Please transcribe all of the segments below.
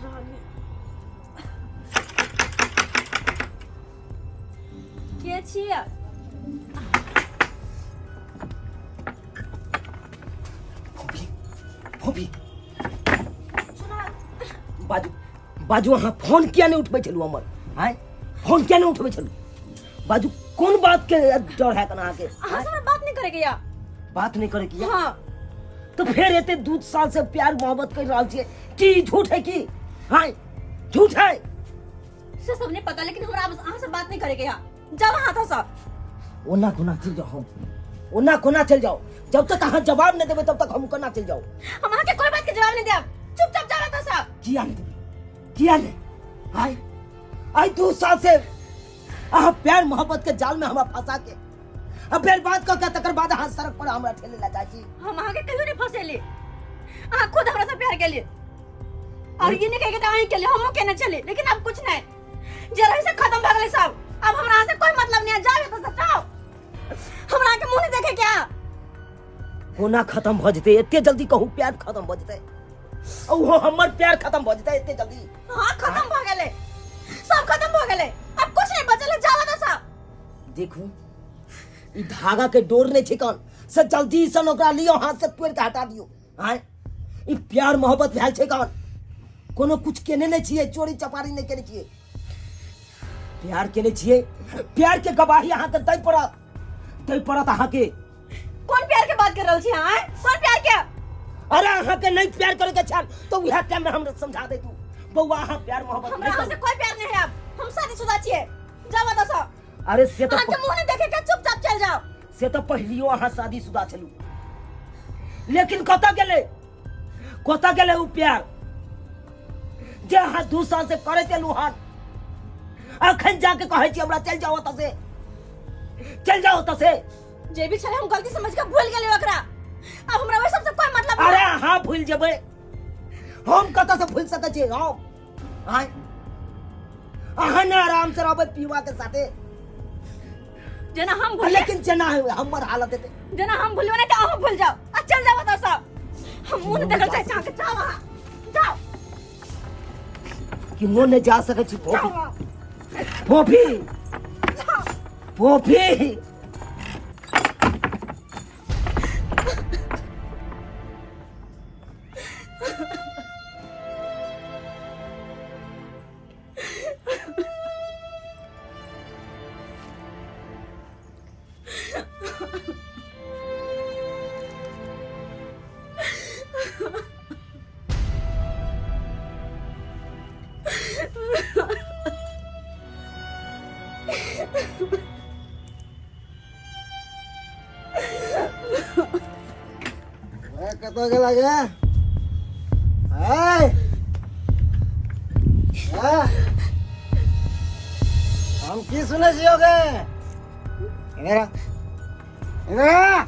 रहल ये। के छियै? फोफी, फोफी। सुना। बाजू, बाजू, अहाँ फोन किया नहीं उठबै छलू हमर? आँय, फोन किया नहीं उठबै छलू? बाजू, कोन बात के डर है अहाँके? अहाँ से हमरा बात नहीं करे के या। बात नहीं करे के? हाँ। तो फिर एते 2 साल से प्यार मोहब्बत कर रहल छियै, की झूठ है की? हाँ, झूठ है? से सब नहीं पता, लेकिन हमरा अब अहाँ से बात नहीं करे के या। जाओ हाथ से। ओना कोना चल जाओ हम? ओना कोना चल जाओ? जब तक अहाँ जवाब नहीं देबै तब तक हम कोना चल जाओ? हम अहाँ के कोई बात के जवाब नहीं देब, चुपचाप जाओ हाथ से। किया नहीं देबै? किया नहीं? आय आय 2 साल से अहाँ प्यार मोहब्बत के जाल में हमरा फंसा के अब फेर बात कऽ के तकर बाद अहाँ सड़क पर हमरा ठेले ला जाइ छी। हम अहाँ के कहियो नहीं फंसेली, अहाँ खुद हमरा से प्यार केली और ये नहीं कहे के अहीं केली, हमहूँ केने छली, लेकिन अब कुछ नहीं, जे रही से खत्म भऽ गेलै सब। अब हमरा अहाँ से कोई मतलब नहीं है, जाओ एतऽ से, जाओ, हमरा अहाँ के मुँह नहीं देखे क्या। कोना खत्म भऽ जेतै एते जल्दी? कहू, प्यार खत्म भऽ जेतै? ओहो हमर प्यार खत्म भऽ जेतै एते जल्दी? हाँ, खत्म भऽ गेलै, सब खत्म भऽ गेलै, अब कुछ नहीं बचल है, जाओ एतऽ से। देखू, ई धागा के डोर नहीं छै कन से जल्दी सन ओकरा लियो, हाथ से तोड़ के हटा दियो। आय, ई प्यार मोहब्बत भेल छै कन? कोनो कुछ केने नहीं छियै, चोरी चपारी नहीं केने छियै, प्यार केने छियै। प्यार के गवाही अहाँके दै पड़त, दै पड़त अहाँके। कोन प्यार के बात कर रहल छी अहाँ? कोन प्यार के? अरे, अहाँके नहीं प्यार करे के छल तो उएह टाइम में हमरा समझा दे तू बौआ, अहाँ प्यार मोहब्बत हमरा नहीं अहाँ से करू। कोई प्यार नहीं है, अब हम शादीशुदा छियै, जाओ एतऽ से। अरे से तो अहाँ के मुंह नहीं देखे के, चुपचाप चल जाओ। से तो पहिलियो अहाँ शादीशुदा छलू, लेकिन कतऽ गेलै, कतऽ गेलै उ प्यार जे अहाँ 2 साल से करैत एलू हन? अखन जाके कहै छी हमरा चलि जाओ ओतऽ से, चलि जाओ ओतऽ से। जे भी छलै हम गलती समझ के भूल गेलियै ओकरा, अब हमरा ओहि सबसे कोई मतलब अरे नहीं। अहाँ भूलि जेबै, हम कतऽ से भूलि सकै छियै हम? आँय, अहाँ ने आराम से रहबै पीवा के साथे। जेना हम भूल लेकिन जेना हमर हालत हेतै, जेना हम भूलबे नहीं तो अहाँ भूल जाओ आ चल जाओ एतऽ से, हम मुंह नहीं देखल चाहै छी अहाँके, जाओ अहाँ, जाओ। किन्नो नहि जा सकै छी। जाओ फोफी, अहाँ। फोफी, जाओ। फोफी। कतऽ गेला गे? आय हम की सुनै छियौ गे? इधर आ, इधर आ।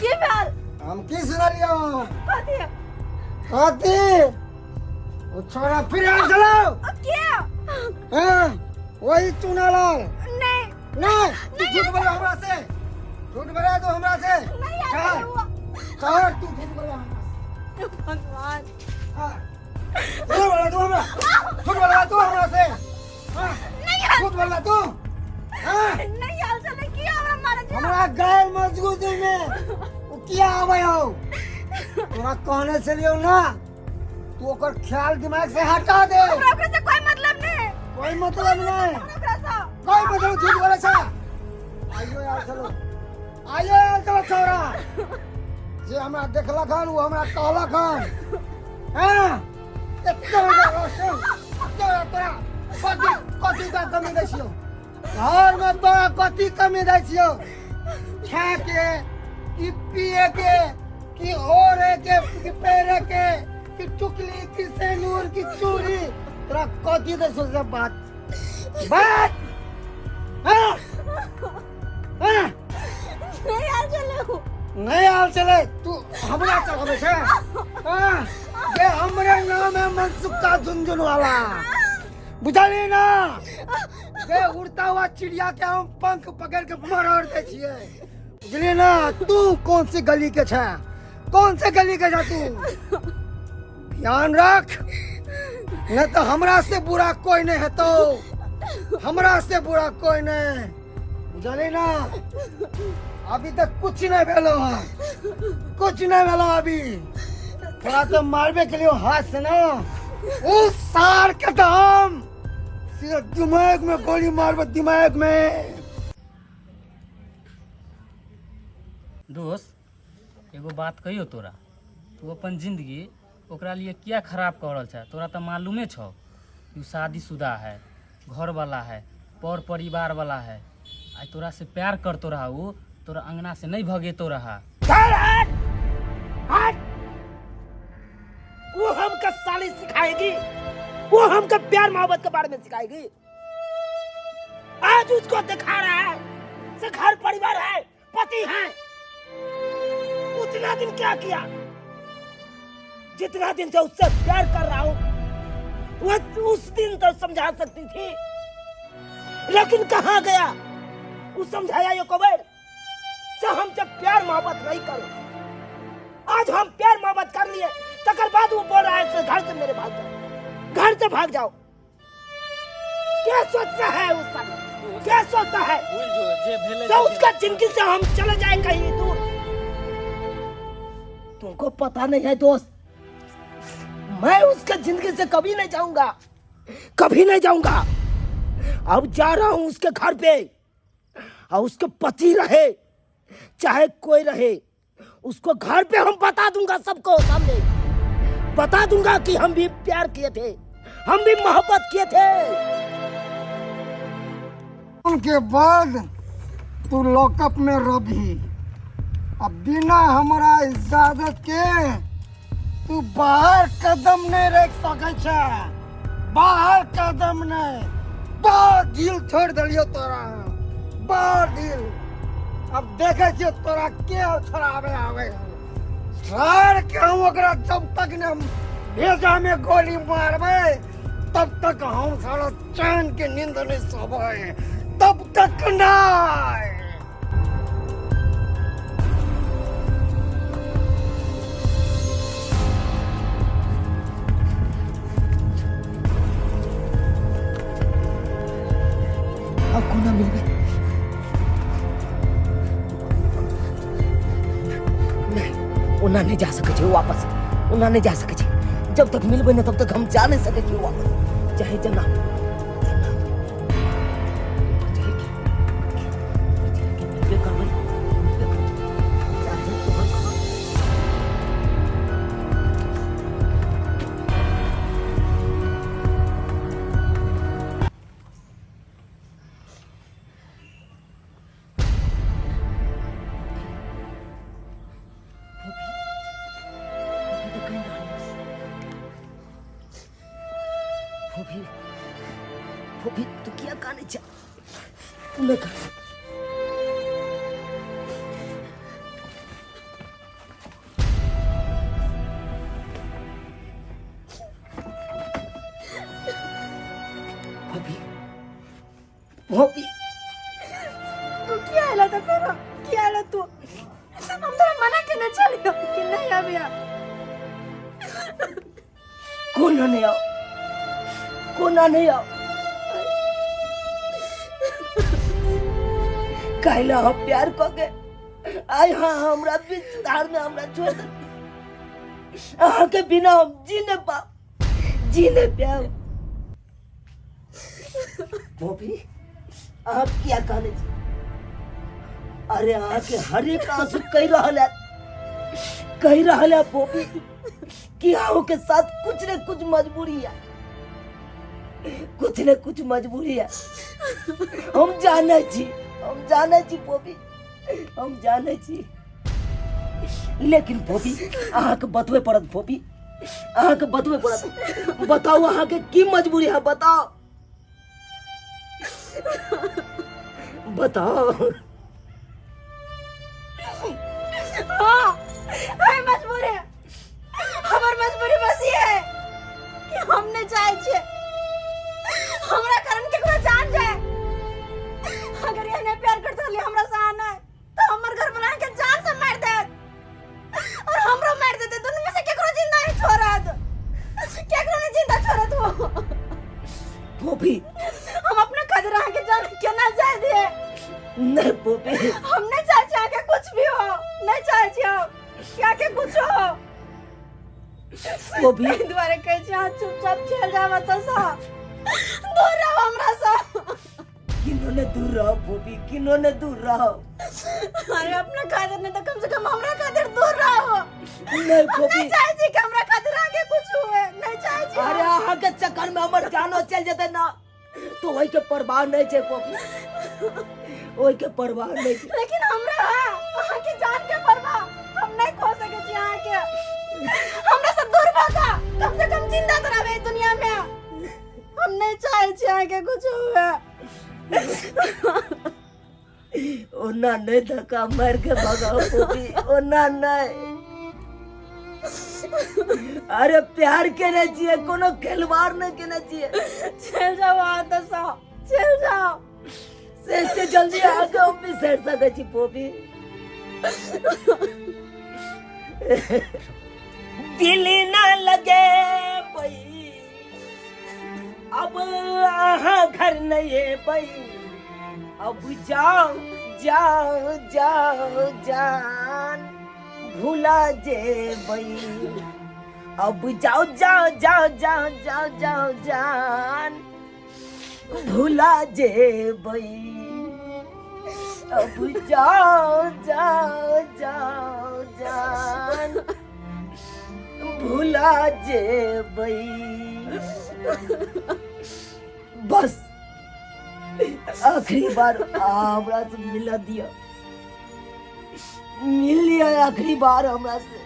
की भेल? हम की सुनलियौ? कथी? कथी? ओ छोरा फिर आयल छलौ। के? हाँ, वही चुनालाल। नहीं। नहीं, तू झूठ बोला हमरा से, झूठ बोला तू हमरा से। नहीं आयल। चल, तू झूठ बोला हमरा से। भगवान। हाँ। झूठ बोला तू हमरा, झूठ बोला तू हमरा से। हाँ। नहीं आयल। झूठ बोला तू। हाँ। नहीं आयल छलै, की हमरा मारै छै? हमरा गैर मजबूती में ओ किया आबै हौ? तोरा कहने छलियौ ना, तू ओकर ख्याल दिमाग से हटा दे। हमरा ओकरा से कोई मतलब नहीं। कोई मतलब नहीं? हमरा ओकरा से कोई मतलब? झूठ बोले छा। आइयो यार चलो, आइयो यार चलो। छौड़ा जे हमरा देखलक हन ओ हमरा कहलक हन। हाँ, एते बड़ा रोशन तोरा, तोरा कथी कथी का कमी दै छियौ घर में? तोरा कथी कमी दै छियौ, खाए के कि पिए के कि ओढ़े के कि पहिरे के कि टुकली कि सेनूर कि चूड़ी, तोरा कथी दै छियौ सब? बात बात। हाँ हाँ। नहीं आयल छलै। नहीं आयल छलै? तू हमरा चढ़ाबै छै? हाँ, जे हमरे नाम है मनसुखा झुनझुन वाला, बुझलियै ना? जे उड़ता हुआ चिड़िया के हम पंख पकड़ के मरोड़ दै छियै, बुझलियै ना? तू कौन सी गली के छै? कौन से गली के छै तू? ध्यान रख। नहीं तो हमरा से बुरा कोई नहीं हेतौ, हमरा से बुरा कोई नहीं, बुझली ना? अभी तक कुछ नहीं भेलो हन, कुछ नहीं भेलो अभी। थोड़ा तो मारबे के लिए हाथ से ना, उस सार के तो हम सीधा दिमाग में गोली मारबे, दिमाग में। दोस्त एगो बात कहियो तोरा, तू अपन जिंदगी ओकरा लिए किया खराब कऽ रहल छ? तोरा तऽ मालूमे छौ कि उ शादीशुदा है, घर वाला है, पर परिवार वाला है। आइ तोरा से प्यार करतो रहा, उ तोरा अंगना से नहीं भगेतो रहा। चल हट हट, वो हमका साली सिखाएगी, वो हमका प्यार मोहब्बत के बारे में सिखाएगी। आज उसको दिखा रहा है से घर परिवार है, पति है। उतना दिन क्या किया? जितना दिन से उससे प्यार कर रहा हूं वह उस दिन तो समझा सकती थी, लेकिन कहां गया वो समझाया ये कबर से हम जब प्यार मोहब्बत नहीं करो। आज हम प्यार मोहब्बत कर लिए, तकर बाद वो बोल रहा है से घर से मेरे भाग जाओ, घर से भाग जाओ। क्या सोचता है उस समय, क्या सोचता है? भूल जो जे भेलै तो उसका जिंदगी से हम चले जाए कहीं दूर। तुमको पता नहीं है दोस्त, मैं उसका जिंदगी से कभी नहीं जाऊंगा, कभी नहीं जाऊंगा। अब जा रहा हूं उसके घर पे, और उसके पति रहे चाहे कोई रहे, उसको घर पे हम बता दूंगा, सबको सामने बता दूंगा कि हम भी प्यार किए थे, हम भी मोहब्बत किए थे। उनके बाद तू लॉकअप में रही, अब बिना हमरा इजाजत के तू बाहर कदम नहीं रख सकै छै, बाहर कदम नहीं। बड़ ढील छोड़ दिलियो तोरा, बड़ ढील। अब देखे छियो तोरा के छोड़ाबे आवे। सर के हम ओकरा जब तक ने हम भेजा में गोली मारबै तब तक हम सारा चैन के नींद नहीं सोबै, तब तक नहीं। अब कोना मिलबै? नहीं, ओना नहीं जा सकै छै वापस, ओना नहीं जा सकै छै। जब तक मिलबै नहीं तब तक हम जा नहीं सकै छियै वापस। चाहे जना मिलबे करबै, मिलबे करबै। चाहे तोहर घर। फूफी तो कहीं रहल। फूफी, फूफी तू किया काने छ? तू नहीं कर। फूफी, फूफी तू किया आला तो करो, किया आला तू? हम तोरा मना केने छलियो कि नहीं आबिया। कोना नहीं आओ, कोना नहीं आओ। काहेला हम प्यार क के आय हाँ हमरा बीच धार में हमरा छोड़ दे। अहाँ के बिना हम जी नहीं पाओ, जी नहीं पाओ। भोपी अहाँ किया कहने छी? अरे अहाँ के हर एक आंसू कह रहल है, कह रहल है भोपी कि अहाँ के साथ कुछ न कुछ मजबूरी है, कुछ न कुछ मजबूरी है। हम जाने छी, हम जाने छी भोपी, हम जाने छी। लेकिन भोपी अहाँके बतबे पड़त, भोपी अहाँके बतबे पड़त। बताउ अहाँके की मजबूरी है, बताओ बताओ। हाँ, हमें मजबूरी है, हमर मजबूरी बस ये है कि हम नहीं चाहे छे हमरा कारण केकरो जान जाए। अगर ये नहीं प्यार करते हली हमरा से आना है तो हमर घर बना के जान से मार देत और हमरो मार देते। दोनों में से केकरो जिंदा नहीं छोड़त, केकरो नहीं जिंदा छोड़त वो। फोफी हम अपना खातिर अहाँके जान केना जाय दिए नहीं फोफी हम नहीं चाहे छी अहाँके कुछ भी हो नहीं चाहे छी हम कि अहाँके कुछ हो फोफी एहि दुआरे कहै छी अहाँ चुपचाप चलि जायब एतऽसँ दूर रहू हमरासँ किन्नो ने दूर रहो फोफी किन्नो ने दूर रहो अरे अपना खातिर नहीं तो कम से कम हमरा खातिर दूर रहो नहीं हम फोफी नहीं चाहे छी कि हमरा खातिर आगे कुछ हुए नहीं चाहे छी अरे अहाँ के चक्कर में हमर जानो चल जेतै ना तो ओहि के परवाह नहीं छै फोफी ओहि के परवाह नहीं छै लेकिन हमरा अहाँ के जान के परवाह हम नहीं खो सके छी अहाँ के हमरा से दूर भऽ जा कम से कम जिंदा तो रहबे दुनिया में हम नहीं चाहे छी अहाँ के कुछ हुए ओना नहीं धक्का मार के भगाओ फोफी ओना नहीं अरे प्यार केने छियै कोनो खिलवाड़ नहीं केने छियै चल जाओ अहाँ तऽ सँ चल जाओ से एते जल्दी आके हम बिसरि सकै छी फोफी दिल ना लगे बई अब अहाँ घर नहीं एबै अब जाओ जाओ जाओ जान भुला जेबै अब जाओ जाओ जाओ जाओ जाओ जाओ जान भुला जेबै अब जाओ जाओ जाओ जान भुला जेबै बस आखिरी बार हमरा से मिला दिया मिल लिया आखिरी बार हमरा से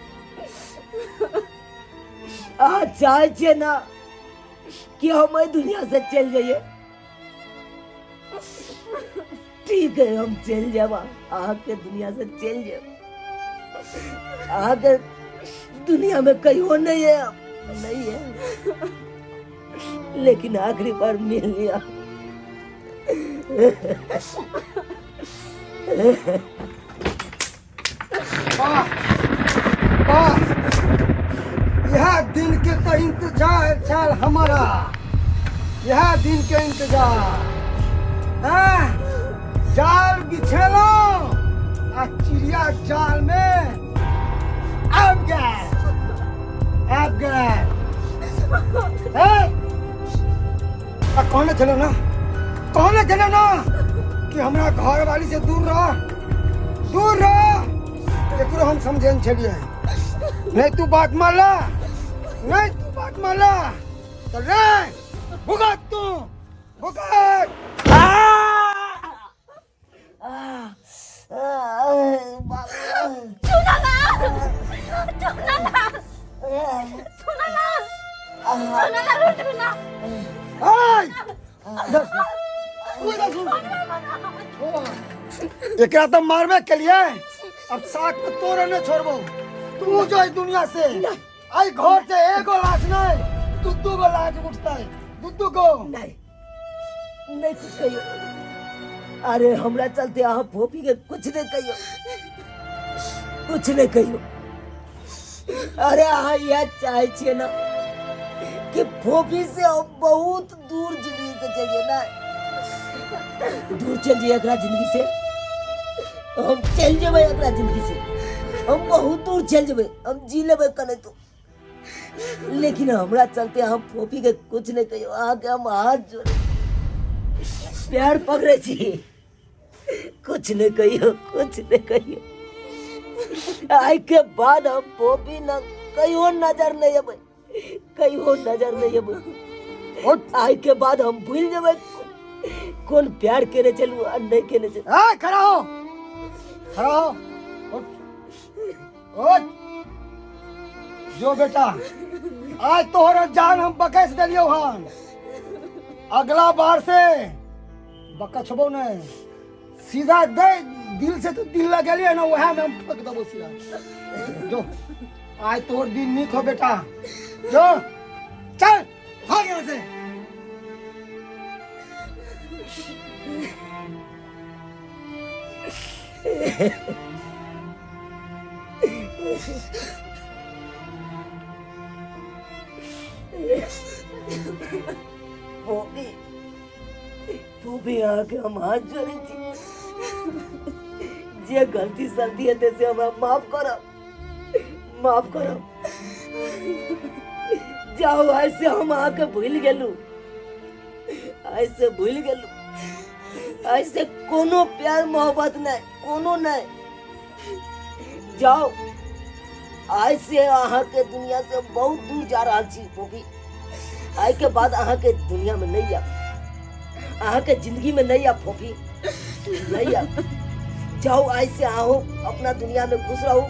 अहाँ चाहै छियै ना कि हम एहि दुनिया से चलि जाइए ठीक है हम चलि जायब अहाँके दुनिया से चलि जायब अहाँके दुनिया में कहियो नहीं है नहीं है लेकिन आखिरी बार मिल लिया वाह वाह यह दिन के तो इंतजार छल हमारा यह दिन के इंतजार हाँ, जाल बिछेलो आ चिड़िया जाल में आबि गेल आबि गेल ए, आ कहने छलो ना कहने छलो ना कि हमरा घर वाली से दूर रह दूर रह एकरो हम समझेन छलिए नहीं तू बात मानला नहीं तू बात मानला तो रे भुगत तू भुगत एकरा तो मारबे के लिए अब साथ में तोरे नहीं छोड़बो तू जो दुनिया से आई घर से एगो लाश नहीं दू दू गो लाश उठता है दू दू गो नहीं नहीं कुछ कहियो अरे हमरा चलते अहाँ फोफी के कुछ नहीं कहियो कुछ नहीं कहियो अरे अहाँ इएह चाहै छियै ना कि फोफी से हम बहुत दूर जिंदगी से चलिए ना दूर चल जाइए एकरा जिंदगी से हम चल जेबै एकरा जिंदगी से हम बहुत दूर चल जेबै हम जी लेबै कने तो लेकिन हमरा चलते हम फोफी के कुछ नहीं कहियो अहाँके हम हाथ जोड़े प्यार पकड़े छी कुछ नहीं कहियो कुछ नहीं कहियो आइ के बाद हम फोफी न कहियो नजर नहीं अबै कहियो नजर नहीं अबै आइ के बाद हम भूल जेबै कोन प्यार केने चलू आ नहीं केने चलू ए, खड़ा हो खड़ा हो उठ उठ जो बेटा आज तोहर जान हम बकस देलियो हन अगला बार से बकछबो नहीं सीधा दे दिल से तो दिल लगेलिए ना वह में हम ठोक देबो सीधा जो आज तोहर दिन निक हो बेटा जो चल भाग यहाँ से फोफी फूफी अहाँके हम हाथ जोड़ै छी, जे गलती सलती हेतै से हमरा माफ करब, माफ करब। जाउ, आइ से हम अहाँके भूलि गेलहुँ, आइ से भूलि गेलहुँ। आइ से कोनो प्यार मोहब्बत नहि, कोनो नहि। जाउ, आइ से अहाँके दुनिया से बहुत दूर जा रहल छी फूफी। आइ के बाद अहाँके दुनिया में नहीं आब, अहाँके जिंदगी में नहीं आब फोफी, नहीं आब। जाओ, आइ से अहूँ अपना दुनिया में खुश रहू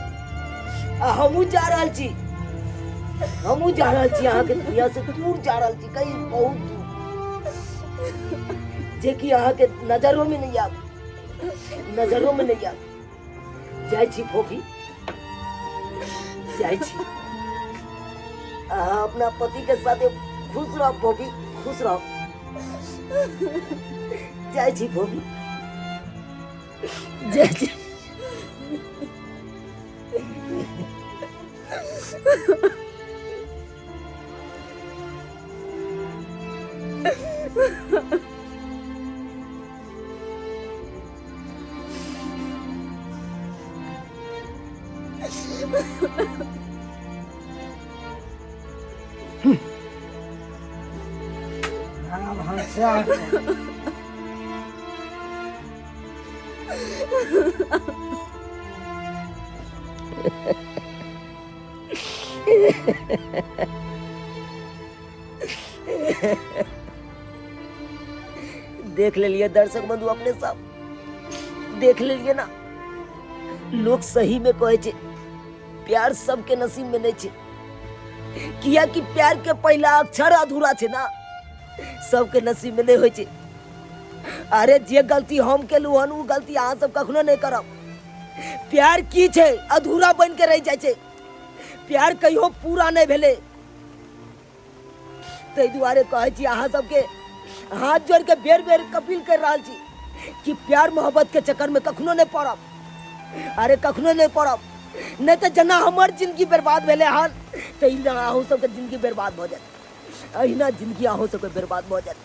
आ हमहूँ जा रहल छी, हमहूँ जा रहल छी, अहाँके दुनिया से दूर जा रहल छी, कहीं बहुत दूर, जे कि अहाँके नजरों में नहीं आब, नजरों में नहीं आब। जाइ छी फोफी, जाइ छी। अहाँ अपना पति के साथे खुश रहब फोफी, खुश रहब। जाइ छी फोफी, जाइ छी। भांगा भंसिया। देख लेलिए दर्शक बंधु, अपने सब देख लेलिए ना, लोग सही में कहे छे प्यार सबके नसीब में नहीं छे, किया कि प्यार के पहला अक्षर अधूरा छे ना, सबके नसीब में नहीं होय छे। अरे जे गलती हम केलू हन उ गलती अहाँ सब कखनो नहीं करब। प्यार की छे अधूरा बन के रह जाय छे, प्यार कहियो पूरा नहीं भेले। ताहि दुआरे कहै छी अहाँ सबके हाथ जोड़ के बेर बेर अपील कर रहल छी कि प्यार मोहब्बत के चक्कर में कखनो नहीं पड़ब, अरे कखनो नहीं पड़ब, नहीं तो जेना हमर जिंदगी बर्बाद भेलै हन तहिना अहूँ सबके जिंदगी बर्बाद भऽ जायत, अहिना जिंदगी अहूँ सबके बर्बाद भऽ जायत।